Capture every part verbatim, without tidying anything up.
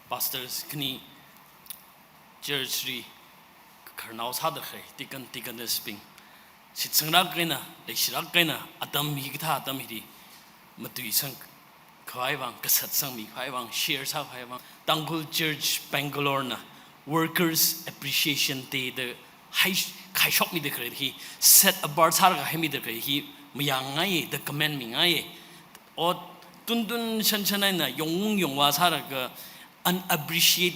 Pastors khani church li kharnao sāda khalei deacon, deaconess bing shitsanglāk eina, leishilāk eina, atam hikathā atam hili matuisang khavai vang, kasatsangmi khavai vang, share sā khavai vang, Tangkhul Church Bangalore na Workers Appreciation Day da hai, khaishokmida khalei hi, set apart sālaga haimida khalei hi mayāngai da comment mingaiya. Ot tuntun shanshan eina yongwung yongvā sālaga unappreciate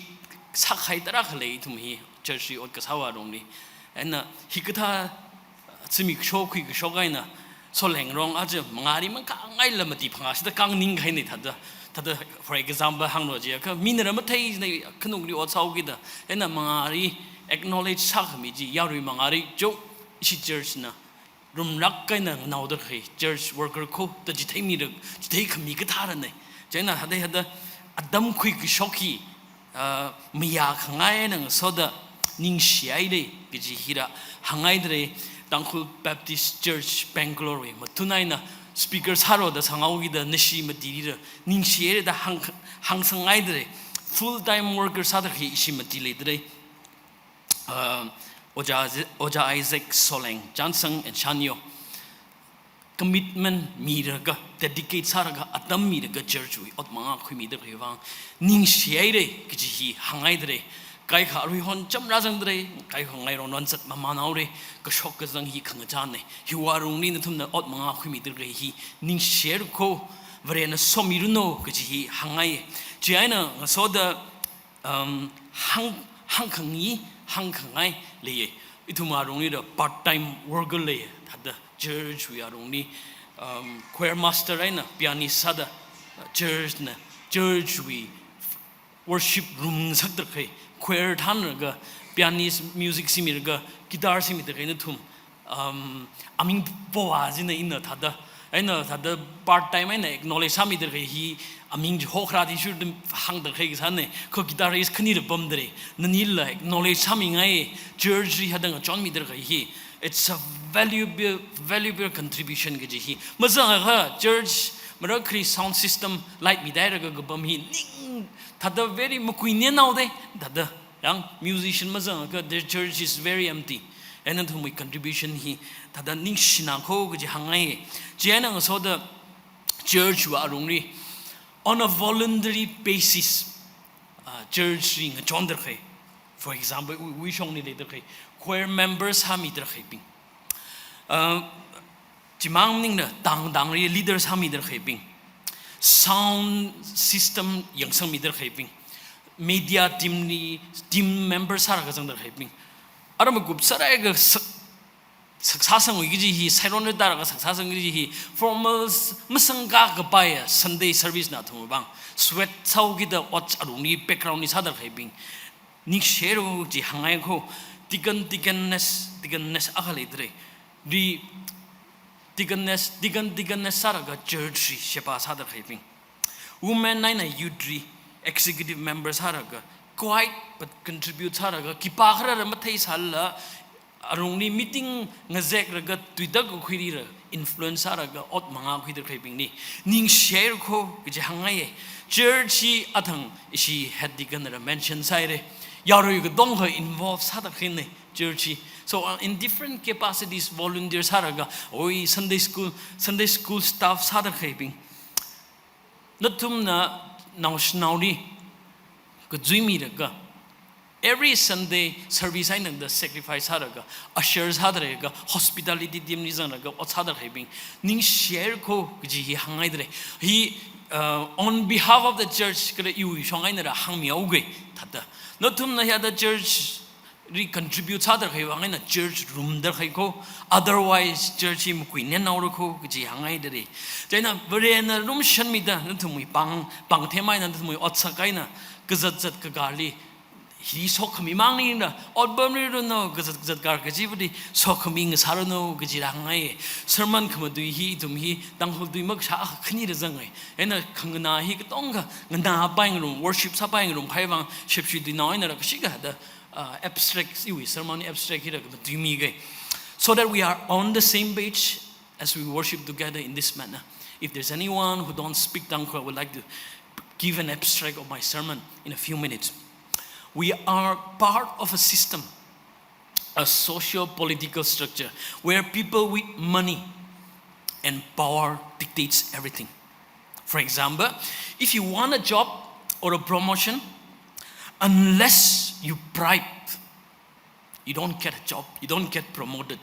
sākahai tarākha lei ithum hi church li ot kasāwui alungli. Eina hikathā zimiksho khuikashok eina Soleng rong aja mangāli mangkhangaila mati phangā shida kang ningkahaina thāda. Thāda, for example, hānglu jiakha, minala matheina khanukli ot sāhaokida, eina mangāli acknowledge sākhami chi, yarui mangāli jo ishi church na rumlāk eina nganaoda khalei church worker kho da chitheimida, chitheikhami kathālana. Chieina hithāda hithāda atam khuikashok hi, ah, mayākhangai eina ngasoda ningshihaira kaji hila hāngngaidalei. Tangkhul Baptist Church Bangalore wui mathun eina speaker sālu da sanghaokida nashi matilila ningshihaira da hāng, hāngsanghaidalei. Full time worker sāda khalei ishi mati leidalei. Ah, Ojā, Ojā Isaac Soleng, Chānsang and Shanyo. Commitment milaga, dedicate sālaga, atam milaga church wui ot mangā khuimida khalei vang ningshihaira kaji hi hāngngaidalei. Kaikha aruihon chamra zangdalei, kaikha ngairong ronzat mamānhaolei, kashok kazang hi khangachāna. Hiwui alungli nathumna ot mangā khuimida khalei hi ningshihaira kho, Varena somiranu kaji hi hāngngai. Chieina ngasoda um, hāng, hāngkhangai, hāngkhangai leiya. Ithum alungli da part time worker leiya. Thāda church wui alungli, um, choir master eina pianist sāda, uh, church na, church wui worship room sakda khalei, choir thānlaga, pianist music similaga, guitar simida khalei nathum, um, aming powa jina ina thāda. Eina thāda part time eina acknowledge sāmida khalei hi aming chi hokharā di shur dum hāngda khalei kasāna, kho guitarist khanila pamdalei. Nanila acknowledge sāmingai, church li hithāda ngachonmida khalei hi. It's a valuable, valuable contribution kaji hi. Mazangakha church marakhali sound system light mida hailaga kapam hi ning thāda very makui nenao de, thāda. Yang musician mazangakha, the church is very empty. Eina nathumwui contribution hi thāda ningshina kho kaji hāngngai. Chieina ngasoda church wui alungli on a voluntary basis, uh, church li ngachonda khalei. For example, wui, wuishongli leida khalei choir member sāmida khaleibing. Uh, chimang maningla tang tangli leader sāmida khaleibing. Sound system yangsangmida khaleibing. Media team li, team member sālaga zangda khaleibing. Ara makup sālaga sak, saksāsangwui kaji hi, sairon le taraga saksāsang kaji hi, formal s-, masangkakapaiya Sunday service na thumvang. Sweat sāhaokida ot alungli background li sāda khaleibing. Ningshihaira chi hāngngai kho, deacon, deaconess, deaconess akha leidalei. Di deaconess, deacon, deaconess sālaga church li sheba sāda khaleibing. Women eina youth li executive member sālaga, quiet but contribute sālaga, khipākhala matheisālala, alungli meeting ngazeklaga, tuitak kakhuilila, influence sālaga, ot mangā khuida khaleibingli ningshihaira kho kaji hāngngaiya. Church hi athang ishi head deacon la mention sāhaira. Yarui katongkha involve sāda khaleina church hi. So, uh, in different capacities, volunteer sālaga, oi Sunday school, Sunday school staff sāda khaleibing. Nathumna naoshinaoli kajuimilaga, every Sunday service eina tangda sacrifice sālaga, usher sāda leilaga, hospitality team li zanglaga ot sāda khaleibing, ningshihaira kho kaji hi hāngngaitalei. Hi, uh, on behalf of the church kala iwui shong einala hāngmihaoga thāda. Nathumna hithāda church li contribute sāda khalei vang eina church rumda khalei kho, otherwise church hi makui nenhaora kho kaji hāngngaitalei. Chieina Varena lumashanmida nathumwui pāng, pāngthem eina nathumwui otsak eina kazat zat kakāli hi sokhami mang eina, ot pamriranu, kazat kazat kar kachivali sokhami ngasāranu kajila hāngngaiya. Sermon khamatui hi, ithum hi Tangkhul tui makashā akha khanila zangai. Eina khanganā hi katonga nganāpai ngarum, worship sāpai ngarum khavai vang, shepshi tuinao einala kashika da, uh, abstract, iwui sermon abstract hila kamatui miga. So that we are on the same page as we worship together in this manner. If there's anyone who don't speak Tangkhul, I would like to give an abstract of my sermon in a few minutes. We are part of a system, a socio-political structure where people with money and power dictates everything. For example, if you want a job or a promotion, unless you bribe, you don't get a job, you don't get promoted.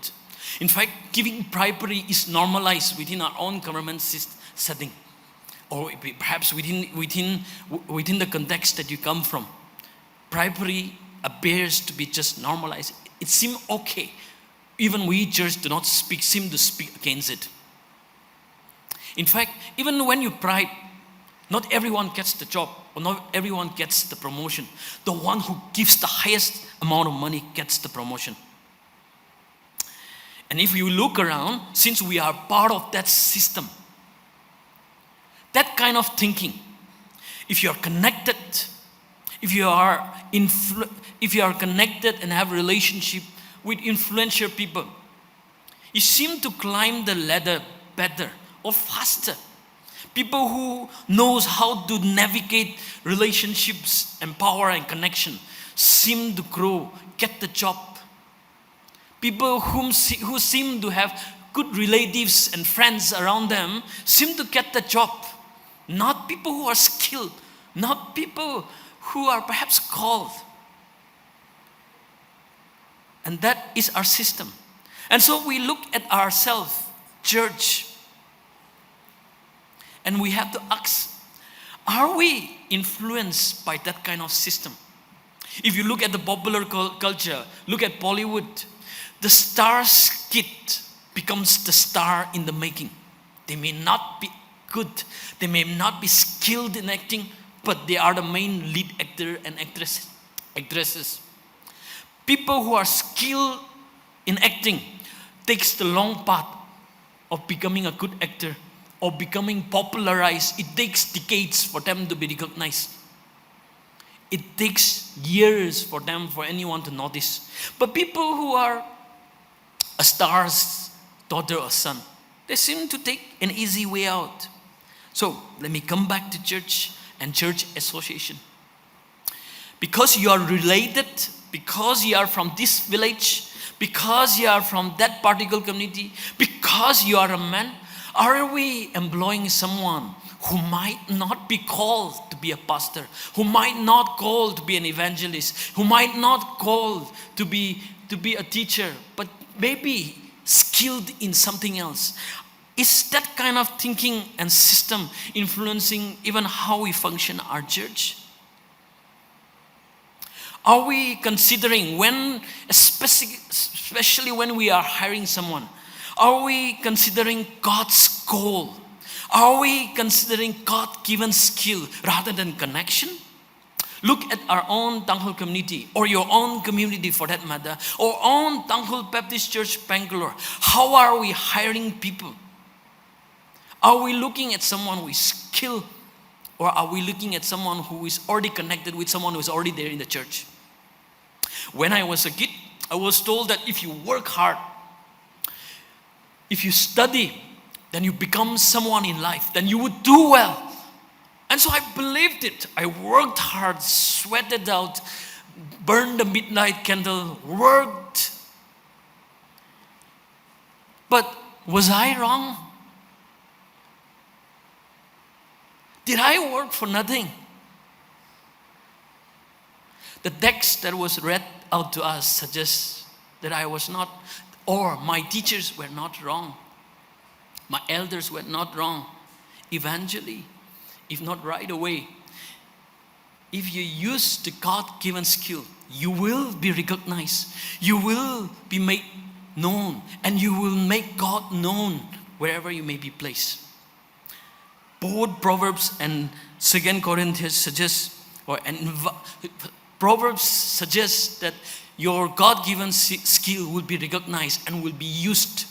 In fact, giving bribery is normalized within our own government sys- setting, or perhaps within, within, within the context that you come from. Bribery appears to be just normalized. It seems okay. Even we church do not speak, seem to speak against it. In fact, even when you bribe, not everyone gets the job, or not everyone gets the promotion. The one who gives the highest amount of money gets the promotion. And if you look around, since we are part of that system, that kind of thinking, if you are connected, if you are influ- if you are connected and have relationship with influential people, you seem to climb the ladder better or faster. People who knows how to navigate relationships and power and connection seem to grow, get the job. People whom se- who seem to have good relatives and friends around them seem to get the job. Not people who are skilled, not people who are perhaps called. And that is our system. And so we look at ourselves, church, and we have to ask, are we influenced by that kind of system? If you look at the popular cul- culture, look at Bollywood, the star's kid becomes the star in the making. They may not be good, they may not be skilled in acting, but they are the main lead actor and actress, actresses. People who are skilled in acting takes the long path of becoming a good actor or becoming popularized. It takes decades for them to be recognized. It takes years for them, for anyone to notice. But people who are a star's daughter or son, they seem to take an easy way out. So let me come back to church and church association. Because you are related, because you are from this village, because you are from that particular community, because you are a man, are we employing someone who might not be called to be a pastor, who might not called to be an evangelist, who might not called to be, to be a teacher, but maybe skilled in something else? Is that kind of thinking and system influencing even how we function our church? Are we considering when, especially, especially when we are hiring someone, are we considering God's call? Are we considering God-given skill rather than connection? Look at our own Tangkhul community, or your own community for that matter, or own Tangkhul Baptist Church Bangalore. How are we hiring people? Are we looking at someone who is skilled, or are we looking at someone who is already connected with someone who is already there in the church? When I was a kid, I was told that if you work hard, if you study, then you become someone in life, then you would do well. And so I believed it. I worked hard, sweated out, burned the midnight candle, worked. But was I wrong? Did I work for nothing? The text that was read out to us suggests that I was not, or my teachers were not wrong. My elders were not wrong. Eventually, if not right away, if you use the God-given skill, you will be recognized, you will be made known, and you will make God known wherever you may be placed. Both Proverbs and Second Corinthians suggest, or and inv- Proverbs suggests that your God-given si- skill will be recognized and will be used.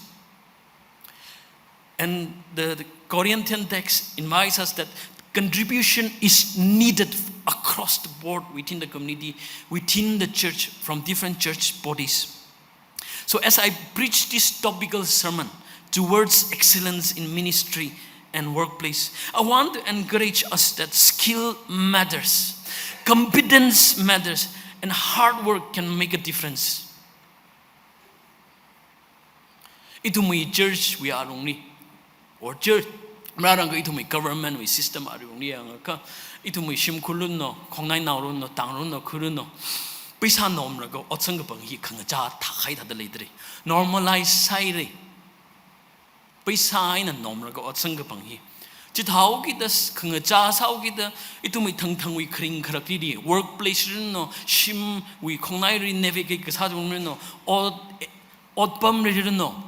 And the, the Corinthian text invites us that contribution is needed across the board within the community, within the church, from different church bodies. So as I preach this topical sermon towards excellence in ministry and workplace, I want to encourage us that skill matters, competence matters, and hard work can make a difference. Ithumwui church wui alungli, or church, mararangkha ithumwui government wui system alungli yangakha, ithumwui shimkhur luno, khongnainao luno, tang luno, khu luno, paisa nomlaga otsang kapang hi khangachā thākahai thāda leidalei. Normalize sāhailei. Paisa eina nomlaga otsang kapang hi. Chithāhaokida s-, khangachā sāhaokida, ithumwui thangthangwui kharing kharak lili, workplace luno, shimwui khongnaili navigate kasā luno, ot, otpamli luno,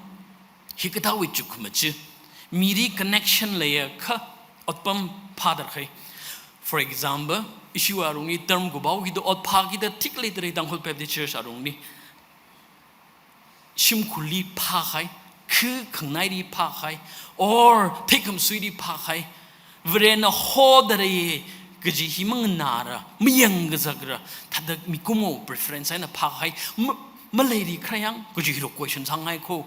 hikathāwui chukmaja. Mili connection leiakha, otpam phāda khai. For example, ishi alungli term kuphaokida, ot phākida thik leidalei Tangkhul Baptist Church alungli. Shimkhurli phākahai, khu khongnaili phākahai, or theikhamsuili phākahai, Varena hodalei kaji hi manganāra, mayang kazakra, thāda mikumo preference eina phākahai, ma-, maleili khala yang kaji hilo question sāngai ko.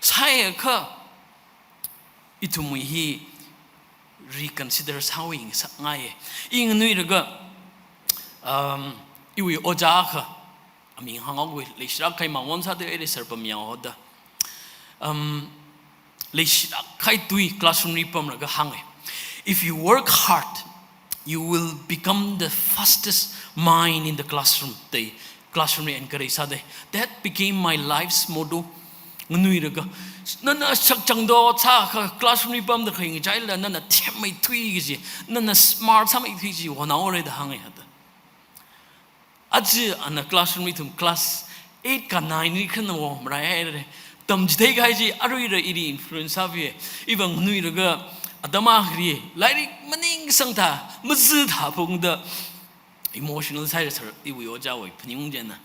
Sāhaiakha, ithumwui hi reconsider sāhaowa ngasakngai. I nganuilakha, um, iwui ojā akha, aming hānghaowa, leishilāk kahai mangwon sāda eili sir pamyao hoda. Um, leishilāk kahai tui classroom li pamlaga hānga. "If you work hard, you will become the fastest mind in the classroom." Dei, classroom li encourage sāda. That became my life's motto. Nganuilakha, nana shakchangda sākha classroom li pamda kharing chaila, nana themmeithui kaji, nana smart sāmeithui kaji, honaora da hānga hāda. Aja ana classroom li ithum class eight ka nine li khana wo maraihaira. Tamchitheikahai chi aruila ili influence sāpi. Iwui vang nganuilakha, atam akhali, lairik maningsang thā, mazi thā phungda, emotional sāhaira sir, iwui ojāwui phaningung china.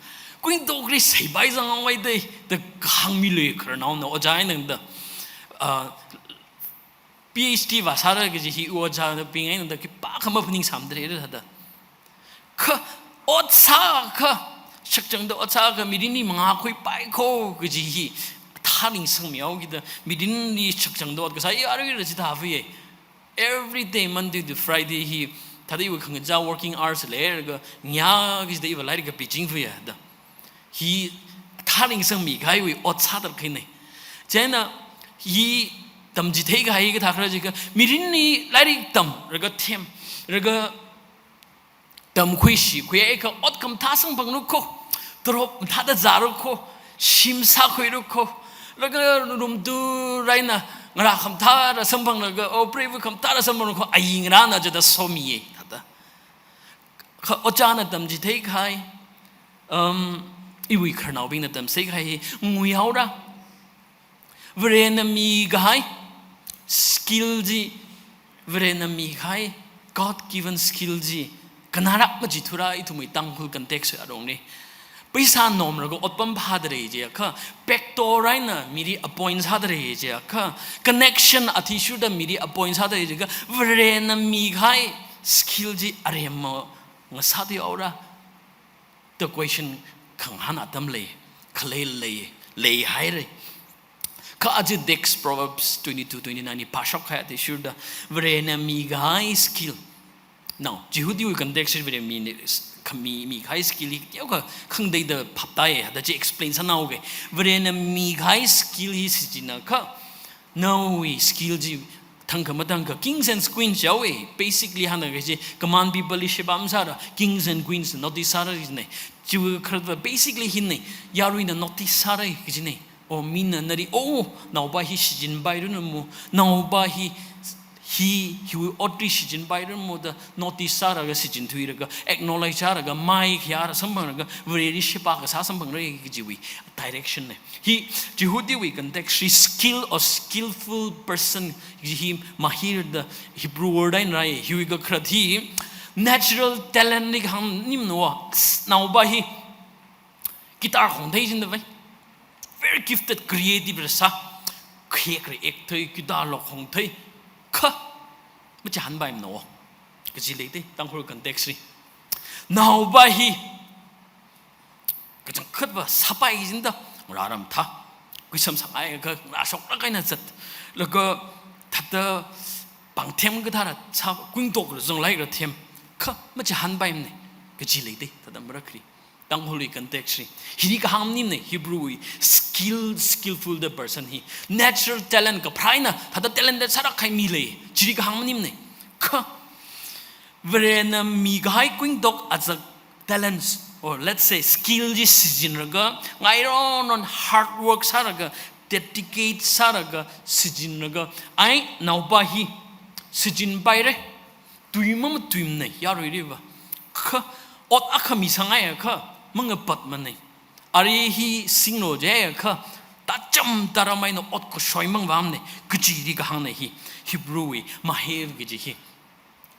Kuintok li seipai zangngai dei, da kahāngmi lei khararnaona ojā eina da. Ah, PhD vāsāra kaji hi ojābing eina da khipākha maphaningsāmdalei thāda. Kha, ot sākha, shakchangda ot sākha, mirinli mangā khuipai ko kaji hi, thāningsangmihaokida, mirinli shakchangda ot kasā, i aruila chithāphiya. Every day, Monday to Friday hi, thāda iwui khangachā working hours leilaga, ngayā kachida iva lairik kapi chingphiya da. Hi thāningsangmi kahaiwui ot sādalei kahaina. Chieina hi tamchitheikahai kathā khala jiakha, mirinli lairik tamlaga them, laga tamkhui shikhuiakha ot khamathā samphanglu ko, tarop mathāda zālu ko, shim sākhuilu ko, laga rumtu raina ngarā khamathāla samphanglaga, o preiva khamathāla samphanglu ko, ayi ngarāna jida somiya, thāda. Kha ojāna tamchitheikahai, um, iwui khararnaobingna tamchitheikahai hi nguihaora. Varena mikahai skill chi, Varena mikahai God given skill chi, kanāra machithura ithumwui Tangkhul context alungli. Paisa nomlaga otpam phādalei jiakha, backdoor eina mili appoint sādalei jiakha, connection athishurda mili appoint sādalei jiakha, Varena mikahai skill chi aremma ngasāthuihaora. The question khangahān atam lei, khalei lei, leihaira. Kha aja text Proverbs twenty-two twenty-nine hi pāshokkahai athishurda, Varena mikahai skill. Now, Jihudiwui context li Varena mi ni, khami mikahai skill hi teokha khangateida phaptāya, da chi explain sānaoga. Varena mikahai skill hi shichinakha, nawui skill chi thangkha mathangkha, kings and queens yaowa, basically hāngda kaji, common people li sheba masāra, kings and queens notice sāra kajina. Chiwui khararva basically hina, yaruina notice sāra kajina. O mina nali, o, naopa hi shichinpairanu mo, naopa hi, hi, hiwui otli shichinpairanu mo da notice sālaga shichinthuilaga, acknowledge sālaga, mai khayāla samphanglaga, Vareli sheba kasā samphangra kajiwui direction na. Hi, Jihudiwui context li skill or skillful person hi mahir da Hebrew word eina rai, hiwui kakhalat hi natural talent li kahāng maningmana, naopa hi guitar khongthei jin da vai. Very gifted, creative rasa. Khek re ek thei, guitar lo khongthei. Kha, machihānpaimana. Kaji lei dei, Tangkhul context li. Naopa hi kachangkhatva sāpai jin da, ngarā ram thā. Kuisam sāngai kha, ngarā shoklāk eina zat. Laga thā, thāda pāngthem kathāra sā kuingtokra zanglaira them. Kha machihānpaimana kaji leida, thāda marakhali. Tangkhulwui context li. Hili kahāng maningmana, Hebrewwui skill, skillful the person hi. Natural talent kapharā eina, thāda talented sāra kahai mi lei. Chili kahāng maningmana. Kha Varena mikahai kuingtok azak talents, or let's say skill chi shichinlaga, ngaironron hard work sālaga, dedicate sālaga, shichinlaga, ai naopa hi shichinpaira, tui mamatuimana yaruiliva. Kha ot akha misangaiakha mangapatmana. Ari hi singlo jiakha, tacham taram eina ot kashoi mangvāmana, kajili kahāngna hi, Hebrewwui mahev kaji hi.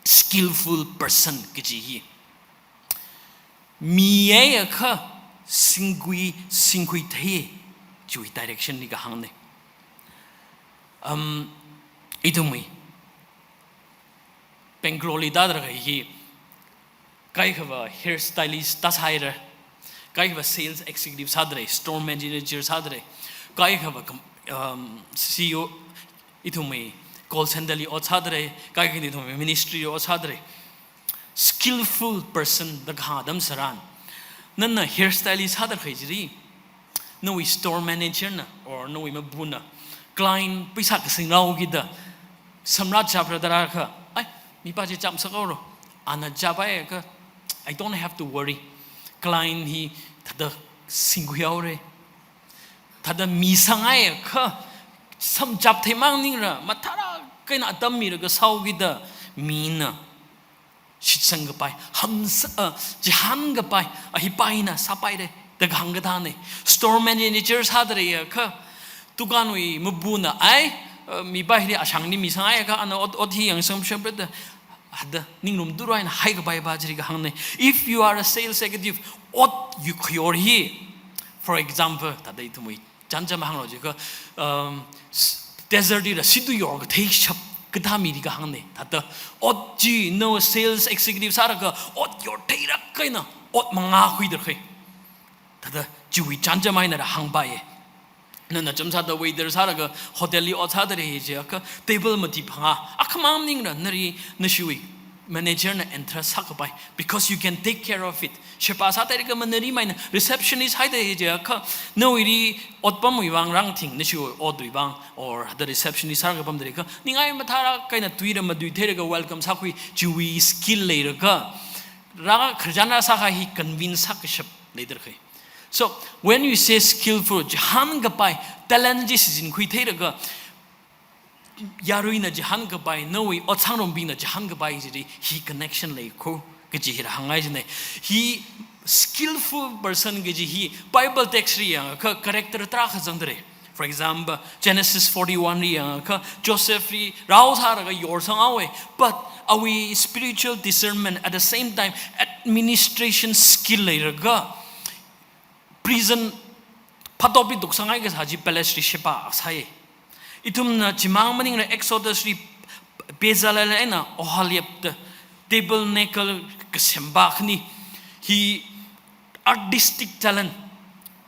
Skillful person kaji hi. Miakha singkhui, singkhui thei, chiwui direction li kahāngna. Um, ithumwui Bangalore li tāda kahai hi, kaikhava hairstylist tāsāhaira, kaikhava sales executive sādalei, store manager sādalei, kaikhava kam-, um, C E O, ithumwui call center li ot sādalei, kaikhava ithumwui ministry li ot sādalei. Skillful person da kahāng atam tharan, nana hairstylist sāda kahai chili, nawui store manager na, or nawui mapuna, client pheisā kasingraokida, samrat chapra da rākha, ai, mipā chi chap sāhaora, ana chapaiakha, I don't have to worry. Client hi thāda singkhuihaora. Thāda misangaiakha, samchap theimang maningla, mathālāk eina atam milaga sāhaokida, mina shitsangkapai, hamsa, uh, chihānkapai, a hipā hina sāpaira, da kahāng kathāna. Store manager sādaleiakha, dukanwui mapuna, ai, uh, mipā hili ashangli misangaiakha, ana ot, ot hi yangsang shambra da, hāda, ningrumthurai eina haikapaipa chili kahāngna. If you are a sales executive, ot yukhayor hi, for example, thāda ithumwui chānjam hānglo jiakha, um, s-, desert lila situyor kathei shap kathā mili kahāngna. Thāda ot chi, no, sales executive sālaga ot yortheilāk eina ot mangā khuida kahai. Thāda chiwui chānjam einala hāngpaiya. Nana chānjam sāda waiter sālaga hotel li ot sādalei jiakha table mati phangā, akhamang maningla nali nashiwui manager na entrust sākapai, because you can take care of it. Sheba sāda leikha manali maina receptionist haida jiakha, nawuili otpamwui vang rāngathing, nashiwui otwui vang, or the receptionist sālaga pamda leikha, ningai mathālāk eina tuila matuitheilaga welcome sākhui, chiwui skill leilaga, rā kharjan rāsākha hi convince sākashap leida kahai. So, when you say skillful, chihānkapai, talent chi shichinkhui theilaga, yaruina chihānkapai, nawui otsangrambingna chihānkapai chili hi connection leikho kaji hila hāngngai jina. Hi skillful person kaji hi Bible text li yangakha character tarākha zangdalei. For example, Genesis forty-one li yangakha Joseph li rao sālaga yorsanghaowa, but awui spiritual discernment, at the same time administration skill leilaga, prison phatopli tuksanghaikasā chi palace li sheba sāya. Ithumna chimang maningla Exodus li Bezalel eina Oholiab da tabernacle kasempa khani hi artistic talent,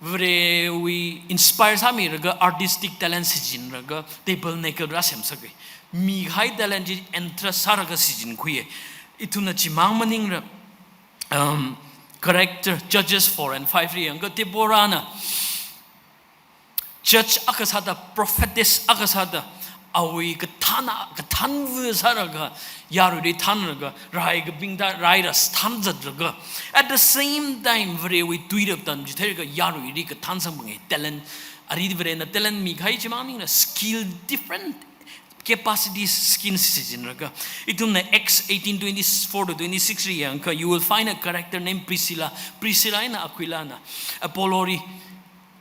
Varewui inspire sāmilaga artistic talent shichinlaga tabernacle rāsemsaka. Mikahai talent chi entrust sālaga shichinkhuiya. Ithumna chimang maningla, um, character, Judges four and five li yangakha Deborah na judge akha sāda, prophetess akha sāda, awui kathāna, kathānva sālaga, yaruili thānlaga, raikabingda raida thānzatlaga, at the same time, Varewui tuila tamchitheilaga, yaruili kathān samphanga, talent, ari Varena talent mikahai chimang maningla skill, different capacities, skill shichinlaga. Ithumna Acts eighteen twenty-four to twenty-six li yangakha, you will find a character named Priscilla. Priscilla eina Aquila na Apollo li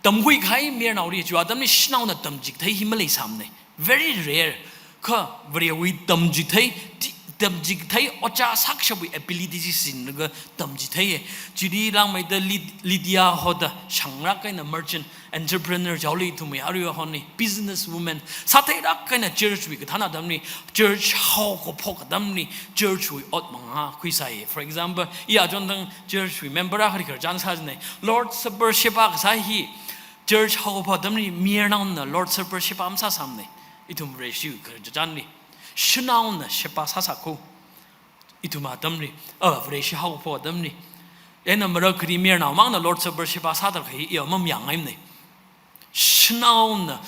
tamkhui kahai mayarnaoli, chiwui atamli shanaona tamchikathei hi maleisāmana. Very rare. Kha Varewui tamchithei, ti-, tamchithei ojā sākashapwui ability chi shichinlaga tamchitheiya. Chili langmeida Lyd-, Lydia hoda shanglāk eina merchant, entrepreneur jaoli ithumwui aruiva hon ni, business woman, sātheilāk eina church wui kathāna atamli, church haokaphok atamli, church wui ot mangā khuisai. For example, iya chonthang church wui member akha khararchan sāsāna, Lord Supper sheba kasā hi, church haokaphok atamli mayarnaona Lord Supper sheba masāsāmana. Ithum Vareshi khararchan chānli. Shanaona sheba sāsā kho. Ithum atamli. A, Vareshi haophok atamli. Ena mara kari mayarnao mangna Lord Supper sheba sāda khalei iya mamayāngaimana. Shanaona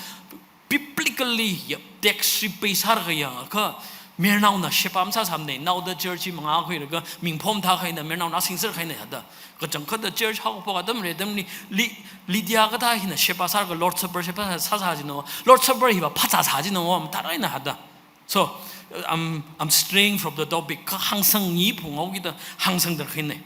biblically ya text li pheisālaga yangakha mayarnaona sheba masāsāmana. Naoda church mangā khuilaga mingphom thākhaina mayarnaona singser khaina hada. Kachangkhatta church haophok atam re atamli Li-, Lydia kathā hina sheba sālaga Lord Supper sheba sāsā jino. Lord Supper hiva phāzā sā jino, mathālāk eina hada. So, I'm, I'm straying from the topic. Kha hāngsang ngi phunghaokida hāngsangda khaina.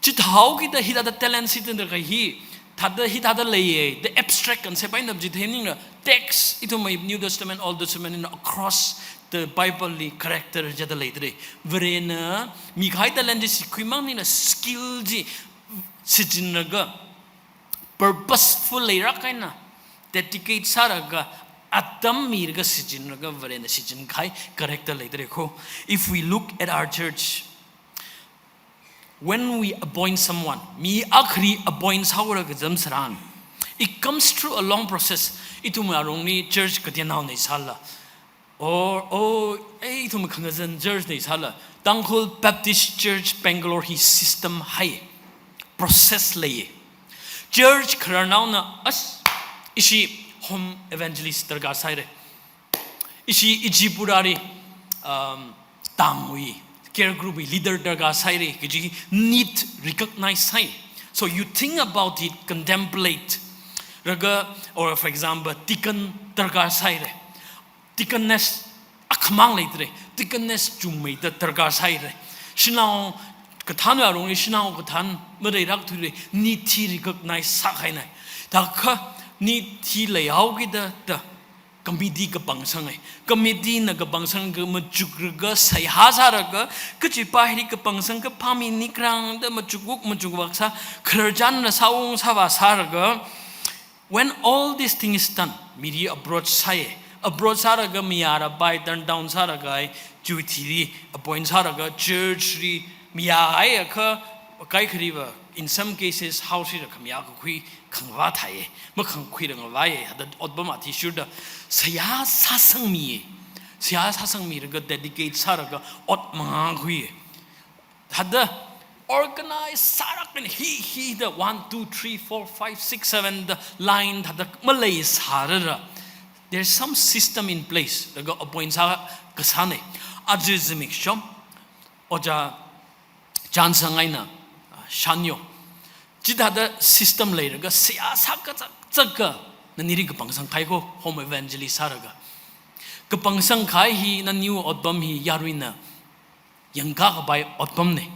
Chithāhaokida hithāda talent sitanda khalei hi, thāda hithāda leiya, the abstract concept eina chi theiningla, text, ithum New Testament, Old Testament, in across the Bible li character jada leidalei. Varena, mikahai talent chi sikhuimang nina skill chi shichinlaga, purposeful leilāk eina, dedicate sālaga, atam milaga shichinlaga, Varena shichinkahai character leidalei kho. If we look at our church, when we appoint someone, mi akhali appoint sāhaora kazam tharan, it comes through a long process. Ithum arongli church kateonaona sāla. Or, oh, ei, ithum khangazan church na sāla. Tangkhul Baptist Church Bangalore hi system hai. Process lei. Church khararnaona, as, ishi home evangelist darkar sāhaira. Ishi ichipurali, um, tangwui, care group wui leader darkar sāhaira, kaji need recognize sāhai. So you think about it, contemplate. Laga, or for example, deacon darkar sāhaira. Deaconess akhamang leidalei, deaconess chungmeida darkar sāhaira. Shanao kathānwui arongli shanao kathān maleilāk thuilei, need hi recognize sākahaina. Thākha need hi leihaokida da committee kapangsanghai. Committee na kapangsang ka machuklaga seihā sālaga, kachipa hili kapangsang kaphā mi nikrang da machukuk machukwak sā, khararchanla sāung sāvā sālaga, when all this thing is done, mili approach sāya. Approach sālaga mayālapai, turn down sālaga, chiwui thili appoint sālaga, church li mayāhaiakha, kaikhaliva, in some cases, house li khamayā kakhui khangavā thāya. Makhangakhuila ngavāya, hada otpam athishurda seihā sāsangmiya. Seihā sāsangmilaga dedicate sālaga ot mangākhuiya. Hada organize sālaga hi, hida one, two, three, four, five, six, seven da line hada maleisālala. There's some system in place. Laga appoint sākasāna. Aja zimiksho, Oja Johnson eina, ah, Shanyo. Chithāda system leilaga seihā sākazak zaka nanili kapangsangkahai kho, home evangelist sālaga. Kapangsangkahai hi naniwui otpam hi yaruina yangkakapai otpamna.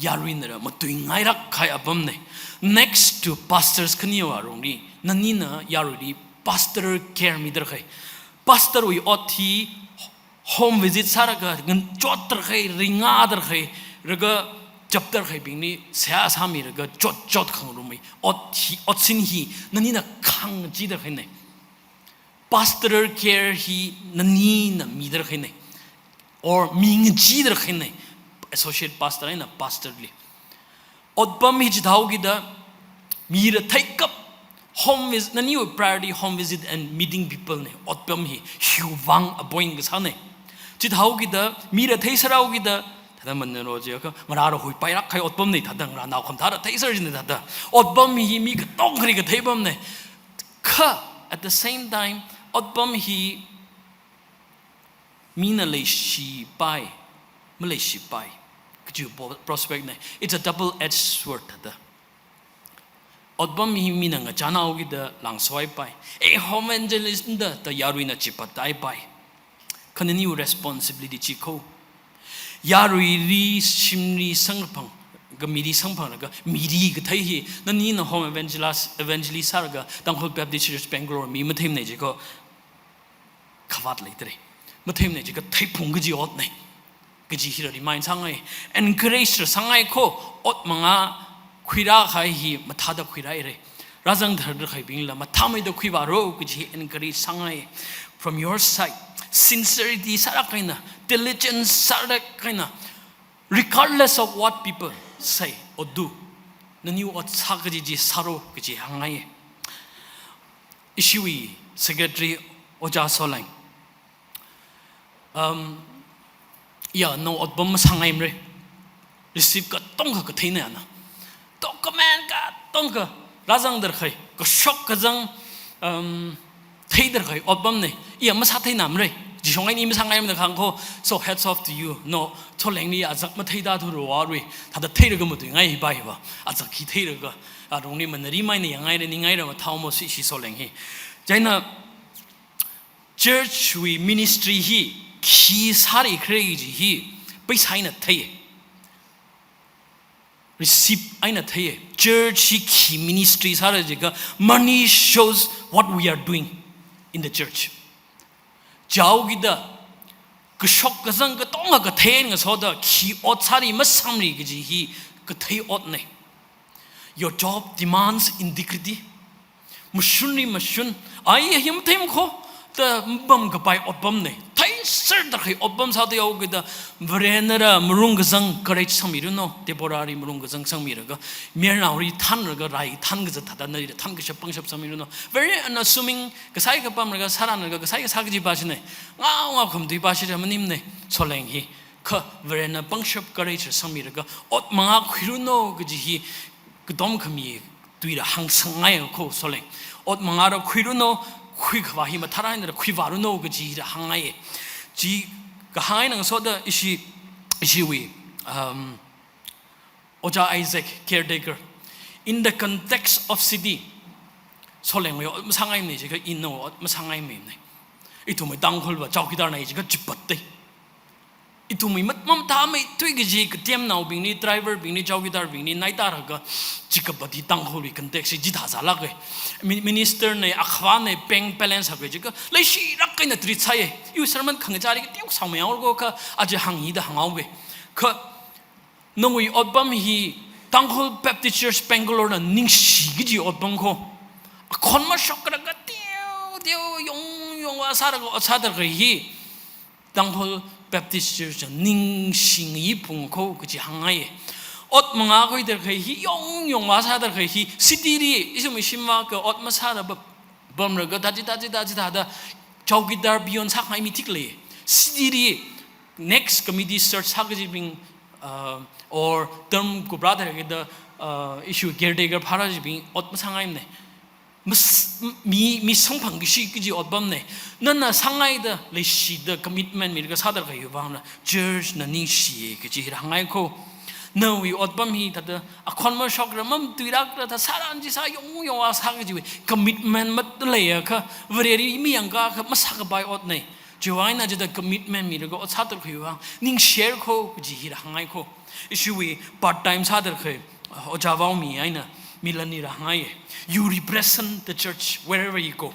Yaruinala matuingailāk kahai otpamna. Next to pastors khaniwui arongli, nanina yaruili pastor care midalei. Pastor wui ot hi home visit sālaga nganchotdalei, ringādalei, laga chapter khaibingli seihā sāmilaga chotchot khangarumwui ot hi, otsin hi nanina khangachidaleina. Pastoral care hi nanina midalei khaina, or mingachidalei khaina, associate pastor eina pastor li. Otpam hi chithāhaokida, mila theikap, home visit, naniwui priority home visit and meeting people na, otpam hi, hiwui vang appoint kasāna. Chithāhaokida, mila theiserhaokida, thāda manero jiakha, ngarāla huipailāk kahai otpamna, thāda ngarānao khamathāla theiser jina thāda. Otpam hi mi katongali kathei pamna. Kha, at the same time, otpam hi mina leishipai, maleishipai kaji po-, prospect na. It's a double-edged sword thāda. Otpam hi mina ngachānhaokida langshoipai. Eh, home evangelist da, da yaruina chipataipai. Kha naniwui responsibility chi kho. Yaruili shimli samkaphang, ka mili samphanglaga, mili kathei hi, nanina home evangelist, evangelist sālaga, Tangkhul Baptist Church Bangalore mi matheimana jikho, khavāt leidalei. Matheimana jikha theiphung kaji otna. Kaji hila remind sāngai, encourage sāngai kho, ot mangā khuirākahai hi mathāda khuirāhaira. Rāzangthardakahaibingla mathāmeida khuivāro kaji encourage sāngai. From your side, sincerity sālāk eina, diligence sālāk eina, regardless of what people say or do, naniwui ot sā kaji chi sāro kaji hāngngai. Ishiwui secretary Oja Soleng, Um, ya, nawui otpam masāngaimara. Receipt katongkha katheina ana. Document katongkha rāzangda khalei, kashok kazang, um, theida khalei otpamna. Iya masātheinamara. Jishong eina masāngaimana khangkho. So hats off to you. No, Tsolengli azak matheida thurarui. Thāda theilaga matuingai hiba hiba. Azak hi theilaga. Arongli manari maina yangngaira ningngaira mathāomo si ishi Tsoleng hi. Chieina church wui ministry hi khi sāri khalei chi hi pheisā eina thei. Receipt eina thei. Church hi khi ministry sāra jiakha money shows what we are doing in the church. Chaokida kashok kazang katonga kathei ngasoda khi ot sāri masāmari kaji hi kathei otna. Your job demands integrity. Mashunli mashun, ai him themkho, da pamkapai otpamna. Theiserda khalei otpam sāda yaokida, Varena ra marung kazang courage sangmiranu, Deborahli marung kazang sangmilaga, mayarnaoli thanlaga rai thankazat thāda nali thankashap pangshap sangmiranu. Very unassuming, kasai kapamlaga, sāranlaga, kasai kasā kajipa china. Ngao ngao khamatuipa chi maningmana, Tsoleng hi. Kha Varena pangshap courage sangmilaga, ot mangā khuiranu kaji hi, katom khami tuila hāngsangngai kho Tsoleng. Ot mangāla khuiranu, khuikhavā hi mathālāk eina khuivāranu kaji hila hāngngai. Chi kahāng eina ngasoda ishi, ishiwui, um, Ojā Isaac, caretaker. In the context of city, Tsolengwui ot masāngaimana jiakha ina ot masāngaimana. Ithumwui Tangkhulva chowkidar na jiakha chipatta. Ithumwui mat-, mamathāmeithui kaji katemnaobingli, driver bingli, chowkidar bingli, naitaraga, chikapati Tangkhulwui context chi chithā sālāka. Mi-, minister na, akhavana, bank balance haka jiakha, leishilāk eina treat sāya. Iwui sermon khangachāli kateo sāmeikho kha, aja hāngda hānghaoga. Kha, nawui otpam hi Tangkhul Baptist Church Bangalore na ningshi kaji otpam kho. Akhon mashokraga teo, teo, yong, yongva sālaga ot sāda khalei hi. Tangkhul Baptist Church ningshi ngayi phung kho kaji hāngngai. Ot mangā khuida khalei hi, yong yongva sāda khalei hi, city li, ithumwui shimva kha ot masāda ba, pamlaga, taji, taji, taji, thāda, chowkidar peon sāngai mi thikle. City li, next committee search sā kajibing, uh, or term kupra thāda, uh, ishi caretaker phāra jibing, ot masāngaimana. Mas-, mi, mi samphang kashi kaji otpamna. Nana sāngaida, leishida, commitment milaga sāda khalei vangna, church na ningshiya kaji hāngngai kho. Nawui otpam hi thāda, akhon mashokra, mamatuilākra, thā sāran chi sā yong yongva sā kajiwui commitment maleiakha, Vareli mi yangkakha masākapai otna. Chiwui eina chithāda commitment milaga ot sāda khalei vang, ningshir kho kaji hila hāngngai kho. Ishiwui part time sāda khalei, uh, Ojā Vaomi eina Milanli hāngngai. You represent the church wherever you go.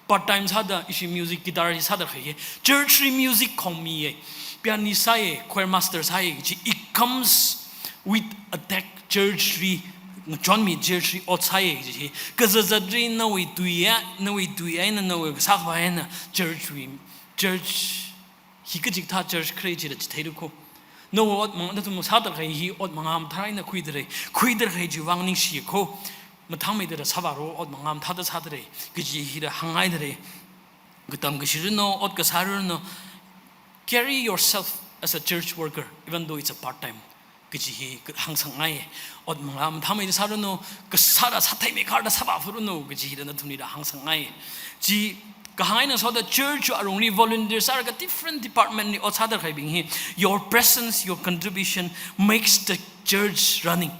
Part time sāda ishi music guitar hi sāda khalei. Church li music khongmiya. Pianist sāya, choir master sāya, chi it comes with a tag, church li, ngachonmi church li ot sāya, chi. Kazat zatli nawui tuiya, nawui tui eina, nawui kasā khavā eina, church wui, church hi kachikathā church khalei chila chitheilu kho. Nawui ot mang-, nathum sāda khalei hi ot mangā mathālāk eina khuida lei. Khuida khalei chiwui vang ningshi kho. Mathāmeida sāvālu, ot mangā mathāda sāda lei. Kaji hila hāngngaida lei. Katam kashiranu, ot kasāranu. Carry yourself as a church worker, even though it's a part time. Kaji hi ka-, hāngsangngai. Ot mangā mathāmeida sāranu, kasāla sātheimeikharda sāvāfuranu, kaji hila nathumlila hāngsangngai. Chi kahāng eina ngasoda church arongli volunteer sālaga different department li ot sāda khaleibing hi, your presence, your contribution makes the church running.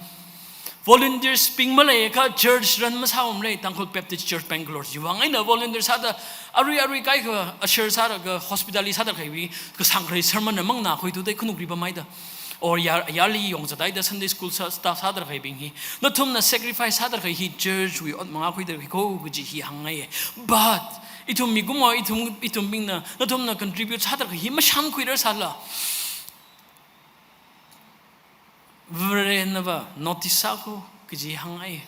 Volunteers bing maleiakha church run masāmara, Tangkhul Baptist Church Bangalore chiwui vang eina volunteer sāda, arui arui kaikha usher sālaga hospital li sāda khaleibing, kasāng khalei sermon na mang na khuithuda khanukli pamhaida. Or yar-, yarli yongzathaida Sunday school sā, staff sāda khaleibing hi. Nathumna sacrifice sāda khalei hi church wui ot mangā khuida khalei kho kaji hi hāngngai. But ithum mikumo, ithum, ithumbingna, nathumna contribute sāda khalei hi mashankhuirar sāla, Varenava notice sā kho kaji hāngngai.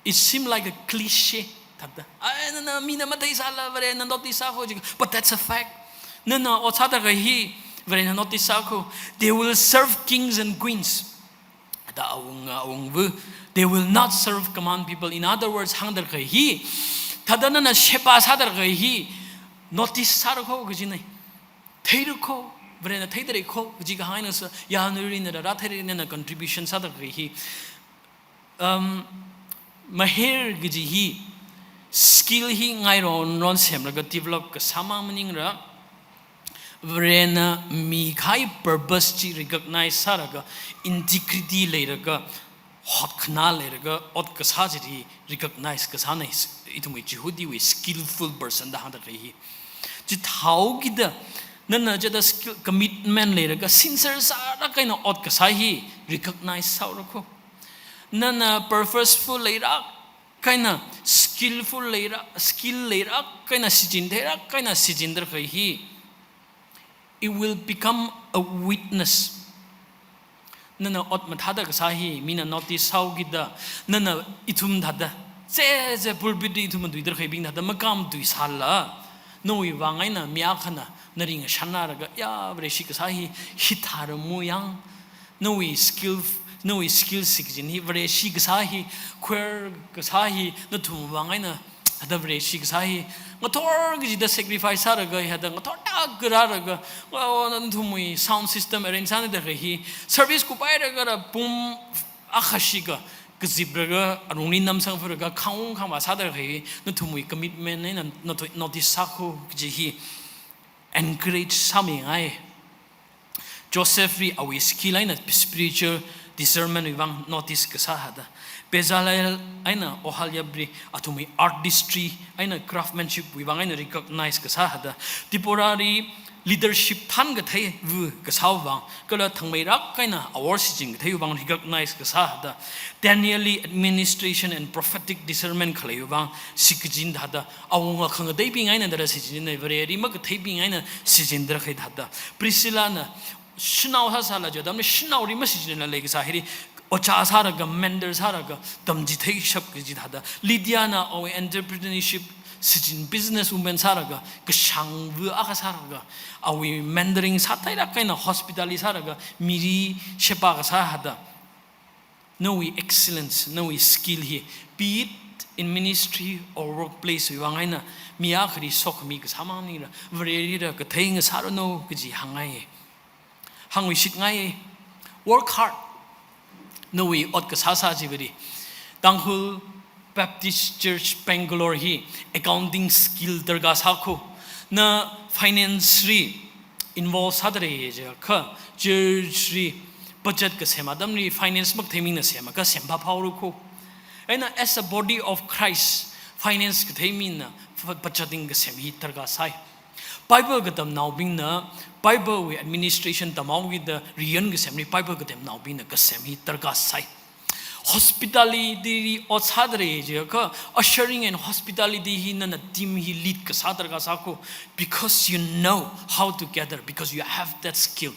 It seemed like a cliche. Thāda, ai, nana, mina matheisāla, Varena notice sā kho ji. But that's a fact. Nana ot sāda khalei hi, Varena notice sā kho. They will serve kings and queens. Thāda awunga, awungva. They will not serve common people. In other words, hāngda khalei hi, thāda nana sheba sāda khalei hi, Notice sāra kho kajina. Theira kho, Varena theidalei kho kaji kahāng eina sā, yaruina rāra theira, nana contribution sāda khalei hi. Um, maher kaji hi, skill hi ngaironron semlaga develop kasāmang maningla, Varena mikahai purpose chi recognize sālaga, integrity leilaga, hotkhana leilaga ot kasā chili recognize kasāna. Ithumwui Jihudiwui skillful person da hāngda khalei hi. Chithāhaokida, nana chithāda skill, commitment leilaga sincere sālāk eina ot kasā hi recognize sāhaora kho. Nana purposeful leilāk eina, skillful leilāk, skill leilāk eina, shichin theilāk eina shichinda khalei hi, it will become a witness. Nana ot mathāda kasā hi mina notice sāhaokida, nana ithum thāda, che che pulpit li ithum matuida khaleibing thāda makam tui sālala, nawui vang eina mi akhana nali ngashanlaga, ya, Vareshi kasā hi hithāra mu yang, nawui skill, nawui skill shichin hi, Vareshi kasā hi, choir kasā hi, nathum vang eina, hithāda Vareshi kasā hi ngathor kachida sacrifice sālaga, hithāda ngathor tak kharālaga, wa, wa, nathumwui sound system arrange sānida khalei hi, service kupailaga pung akha shikha kaziplaga, alungli namsang furaga, khangkhangva sāda khalei hi, nathumwui commitment eina noti-, notice sā kho kaji hi encourage sāmingai. Josephli awui skill eina spiritual discernment wui vang notice kasā thāda, Bezalel eina Oholiabli athumwui artistry eina craftsmanship wui vang eina recognize kasā thāda, Deborahli leadership thankathei vu kasāwui vang, kala thangmeilāk eina awor shichin katheiwui vang recognize kasā thāda, Danielli administration and prophetic discernment khaleiwui vang shichin thāda, awunga khangateibing eina thāda shichinna, Vareli makatheibing eina shichinda khalei thāda. Priscillana shanao sāsāla chi atamli shanaoli mashichinla leikasā hili, ojā sālaga, mentor sālaga, tamchitheishap kaji thāda. Lydiana awui entrepreneurship shichin, business woman sālaga, kashāngva akha sālaga, awui mentoring sātheilāk eina hospitality sālaga, mili sheba kasā thāda. Nawui excellence, nawui skill hi, be it in ministry or workplace wui vang eina, mi akhali sokhami kasāmang maningla, Varelila kathei ngasāranu kaji hāngngai. Hāngluishitngai. Work hard. Nawui ot kasāsā chivali, Tangkhul Baptist Church Bangalore hi accounting skill darkar sā kho. Na finance li involve sādalei chiakha, church li budget kasem atamli finance makathei mina sema kasem phāphaora kho. Eina as a body of Christ, finance kathei mina f-, budgeting kasem hi darkar sai. Bible katamnaobingna, Bible wui administration tamhaokida riyan kasemli Bible katamnaobingna kasem hi darkar sai. Hospitality li ot sādalei chiakha, ushering and hospitality hi nana team hi lead kasā darkar sā kho, because you know how to gather, because you have that skill.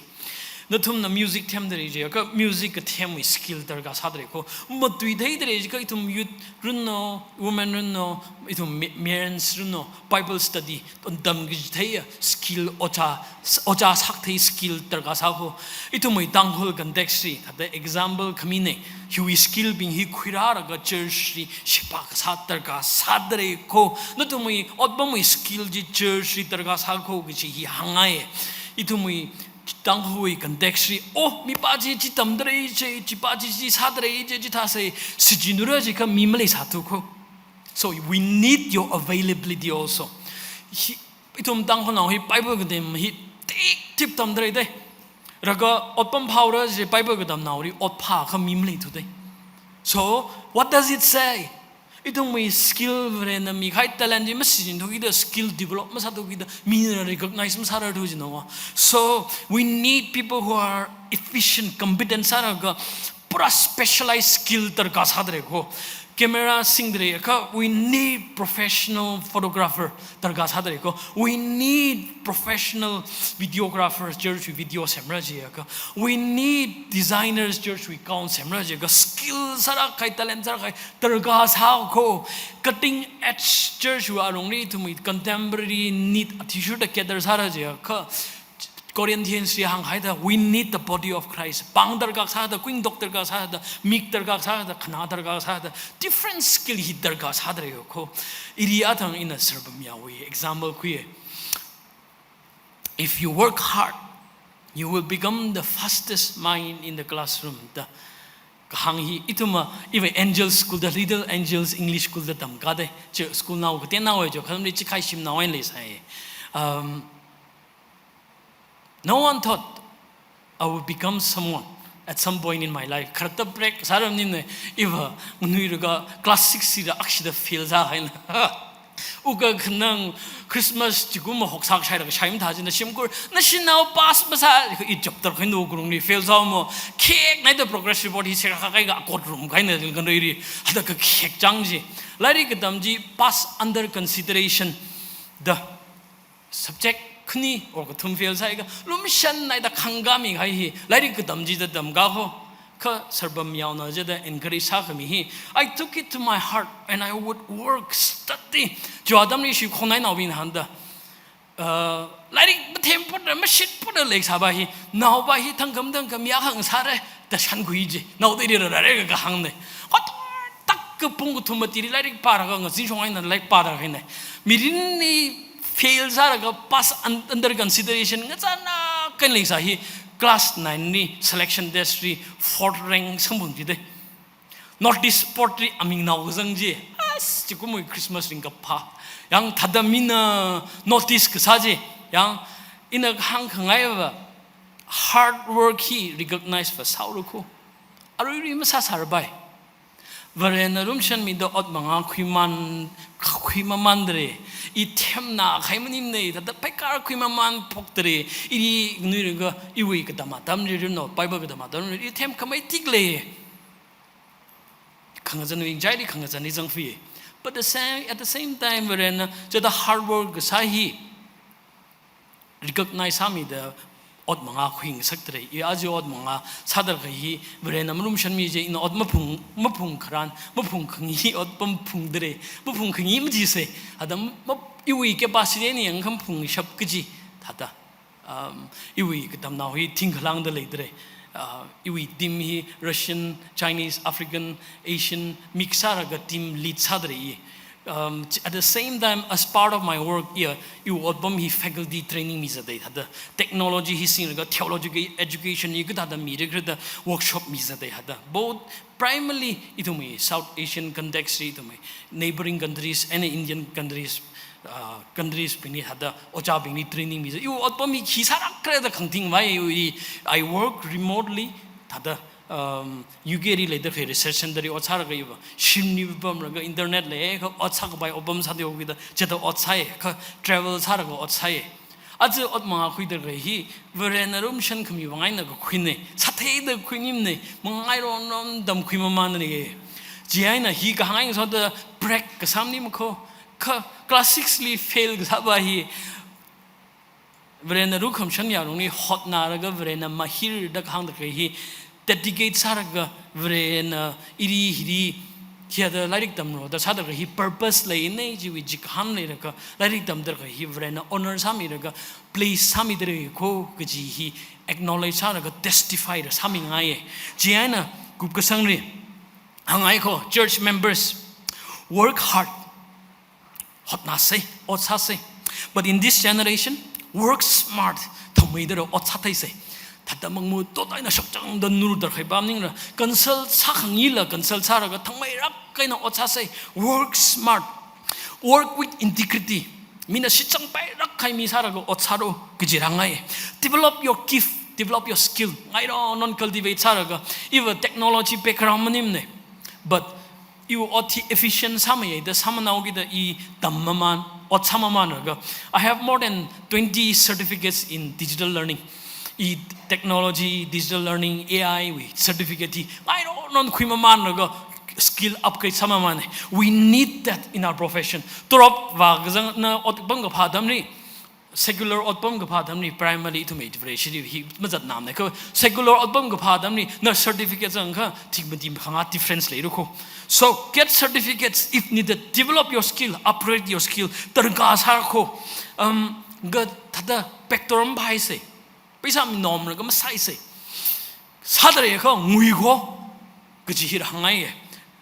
Nathumna music themdalei chiakha, music kathemwui skill darkar sādalei kho. Matuitheidalei chiakha, ithum youth runo, women runo, ithum me-, men's runo, Bible study tamkachitheiya skill, ojā, ojā sākathei skill darkar sā kho. Ithumwui Tangkhul context li, thāda example khamina, hiwui skill bing hi khuirālaga church li sheba kasā darkar sādalei kho. Nathumwui otpamwui skill chi church li darkar sā kho kaji hi hāngngai. Ithumwui Tangkhulwui context li, oh, mipā chi chi tamdalei chi, chipā chi chi sādalei chi, chithāsei, shichinura chiakha mi maleisāthu kho. So we need your availability also. Hi, ithum Tangkhulnao hi Bible katam hi tik tik tamdalei dei. Laga otpam phāhaora chi Bible katamnaoli ot phākha mi maleithu dei. So, what does it say? Ithumwui skill, Varena mikahai talent chi mashichinthukida, skill develop masāthukida, mina recognize masārarthu jina wa. So, we need people who are efficient, competent sālaga, pura specialized skill darkar sādalei kho. Camera singdalei kha, we need professional photographer darkar sādalei kho. We need professional videographers, church video semra chiakha. We need designers, church wui gown semra chiakha. Skill sālāk kahai, talent sālāk kahai darkar sā kho. Cutting edge church wui alungli ithumwui contemporary need athishurda gather sāra chiakha, Corinthians li hānghaida, we need the body of Christ. Pāng darkar sāda, kuingatok darkar sāda, mik darkar sāda, khanā darkar sāda, different skill hi darkar sādalei kho. Ili athang ina sarbamyawui example khuiya. If you work hard, you will become the fastest mind in the classroom. Da kahāng hi ithumva, iva Angel School da, Little Angels English School da tamkāda, chi school nao kateonao e, chi khalam li chi khai shimnao e leisai. Um, no one thought I would become someone at some point in my life. Kharta break sāram nim ne, iva nganuiraga class six sida akshida fail sāhaina. Uka khanang Christmas chigum hoksāk shailaga shai mathā china shimkhur, nashinao pass masā, i chapter khaino kurungli fail sāmo, khek naida progress report hi sera kha kaiga court room kaina dil kan ri, hada kakhek chang chi. Lairik katam chi pass under consideration da subject khani or kathum fail sāhaiakha, lumshan naida khangkāmi kahai hi, lairik katam chida tamkā ho, kha sarbam yaona jida encourage sākhami hi, I took it to my heart and I would work, study. Chi atamli ishi khongnainaobing hāngda, uh, lairik mathempotda, mashitpotda leisāva hi, naova hi thangkam thangkam ya hāng sāra da shankhui chi, naoda ri rāra kahāng ne. Hot tak ka pung kathum matili lairik pārākha ngazin shong eina lairik pārākahai ne. Mirinli fail sālaga pass un-, under consideration ngazana kan leisā hi class nine li selection test li fourth rank samphang chi de. Notice board li amingnao kazang chi. As, chikumwui Christmas ringkaphā. Yang thāda mina notice kasā chi. Yang ina hāngkhangaiva hard work hi recognize va sāhaora ko. Aruirui masāsāra bai. Varena lumshanmida ot mangā khuimān, khuimamāndalei. I themna khai maning ne, thāda pheikar khuimamān phokdalei. I nganuiraga iwui katam atamli rin no, Bible katam atamli, i them khamei tik lei. Khangazan wing jaili khangazan li zangfui. But the same, at the same time, Varena, chida hard work kasā hi recognize sāmida ot mangā khuingasakdalei. I aja ot mangā sādalaga hi Varena malumshanmi chi, ina ot maphung, maphung kharan, maphung khangi ot pamphungdalei, maphung khangi maji se. Hada ma, iwui capacity ni yang khamphungshap kaji, thāda. Um, iwui katamnao hi thingkhalangda leidalei. Uh, iwui team hi Russian, Chinese, African, Asian mix sālaga team lead sādalei. Um, at the same time, as part of my work, i, iwui otpam hi faculty training mizatdalei thāda. Technology hi singlaga theological education hi kathāda mira khala da workshop mizatdalei thāda. Both primarily ithumwui South Asian context li ithumwui neighboring countries and Indian countries, uh, countries bingli thāda ojābingli training miza. Iwui otpam hi khi sālāk khala da khangtingvai, i, I work remotely thāda, um, U K li leida khalei research center li ot sālaga iva shimli pamlaga internet li kha ot sākapai otpam sāda yokida chida ot sāi, kha travel sālaga ot sāi. Aja ot mangā khuidalei hi, Varena lumshankhami vang eina kakhui ne, sātheida khuinim ne, mangairon ron tamkhui mamān ne. Chieina hi kahāng eina sāda break kasā maning ko, kha class six li fail kasāva hi, Varena lukhamashan yarongli hotnalaga Varena mahir da kahāngdalei hi, dedicate sālaga Varena ili hili, hithāda lairik tamlu da sādalei hi purpose lei ne, chiwui jik ham leilaga lairik tamdalei hi Varena honor sāmilaga place sāmidalei ko kaji hi acknowledge sālaga testify da sāmingai. Chieina kupkasangli hāngngai ko, church members, work hard. Hotnasei, ot sāsei. But in this generation, work smart. Thangmeida ot sātheisei. Thāda mangmu totaina shakchangda nurda khaiba maningla, consult sākhangila, consult sālaga thangmeilāk eina ot sāsei. Work smart. Work with integrity. Mina shitchangpailāk kahai mi sālaga ot sālu kaji rāngai. Develop your gift, develop your skill. Ngairon ron cultivate sālaga. Iva technology background maning ne. But iwui ot hi efficient sāmei da sāmanaokida i tam mamān, ot sā mamānlaga. I have more than twenty certificates in digital learning. I technology, digital learning, A I wui certificate hi ngairon ron khui mamānlaga skill upgrade sā mamān. We need that in our profession. Torop vākazangna ot pamkaphā atamli, secular ot pamkaphā atamli, primarily ithumwui differentiate hi mazatnam ne. Kha secular ot pamkaphā atamli na certificate zangakha thik matim khangā difference leilu ko. So get certificates if needed, develop your skill, upgrade your skill, tarka sā ko. Um, ga thāda pektoram phaisei. Paisa minomlaga masāisei. Sādalei kha ngui ko. Kaji hi rāngai.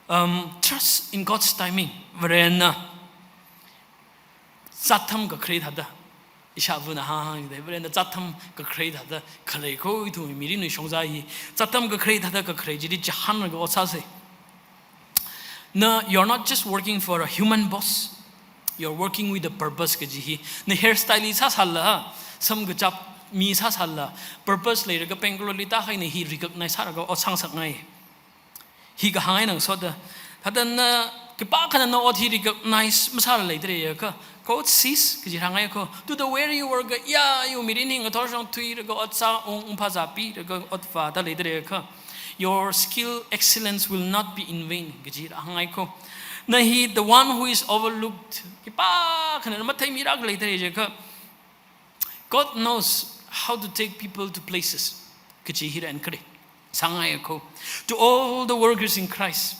Um, trust in God's timing. Varena sātham kakhare thāda. Ishāvana hānghāngda, Varena zātham kakharei thāda khalei kho, ithum mirinwui shongza hi zātham kakharei thāda kakharei chili chihānlaga ot sāsa. Na, you're not just working for a human boss, you're working with a purpose kaji hi. Na hairstylist sāsālala, samkachap mi sāsālala, purpose leilāka Bangalore li tākahai na hi recognize sālaga ot sāngasakngai. Hi kahāng eina ngasoda. Thāda na khipākhana na ot hi recognize masāla leidalei akha, God sees kaji hāngngai kho. To the very work, ya, yu mirin hi ngathor shong thuilaga ot sā, ung, ungphā zāpilaga ot vāda leidalei akha, your skill excellence will not be in vain kaji hāngngai kho. Na hi the one who is overlooked, khipākhana matheimira khalei dalei akha, God knows how to take people to places kaji hi ran kare. Sāngai kho. To all the workers in Christ,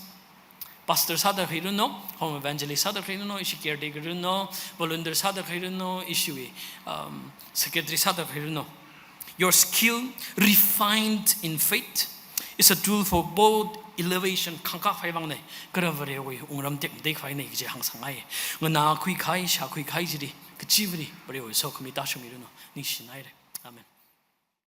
pastor sāda khalei runo, home evangelist sāda khalei runo, ishi caretaker runo, volunteer sāda khalei runo, ishiwui, um, secretary sāda khalei runo, your skill refined in faith is a tool for both elevation, khangkā phai vang nei, kala Varewui wungram tekmatei khavai nei kaji hāngsāngai. Nganākhui kahai, shākhui kahai chili, kachivali Varewui sokhami tāshungmi runo, ningshinaire. Amen.